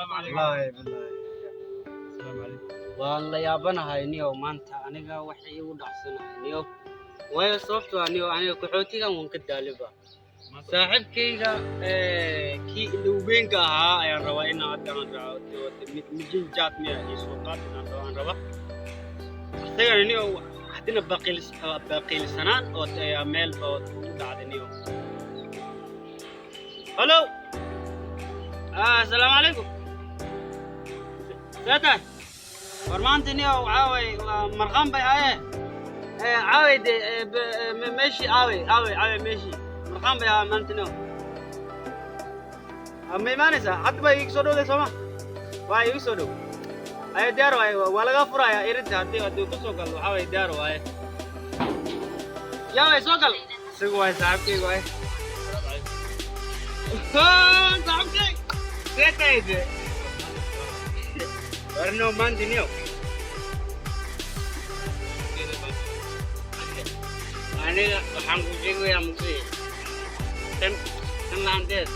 Wallaahi billaahi. Waan la yaabanahay niyow, maanta aniga waxay igu dhacsanahay niyow, waayo sababtoo ah niyow aniga qaxootigan waan ka daaliba. Saaxiibkayga kii indhowgeynka ahaa ayaan rabaa inaan hadda aan raaco, mijin jaad miya iyo soo qaad inaan rabo aan raba isagana niyow. Haddina baqiilsanaan oo ayaa meel oo ugu dhacday niyow. Hello, asalaamu calaykum, see tahay? War maanta niyow caaway waa marqaan bay ahaye. Caaway de meeshii aaway aaway aaway meeshii marqaan bay ahaa maanta niyow. Ma imaanaysaa hadda? Baa iigu soo dhowday sooma? Waa iigu soo dhow aye, diyaar waaye, waa laga furayaa irinta haddii ku soo gal. Waxaa waye diyaar waaye, yaa way soo gal. Isagu waaye, saaxiibkayga waaye. Saaxiibkay, see tahay de? War no, maanta niyow aniga waxaan ku sheegayaa mugsi tan tan laanteed.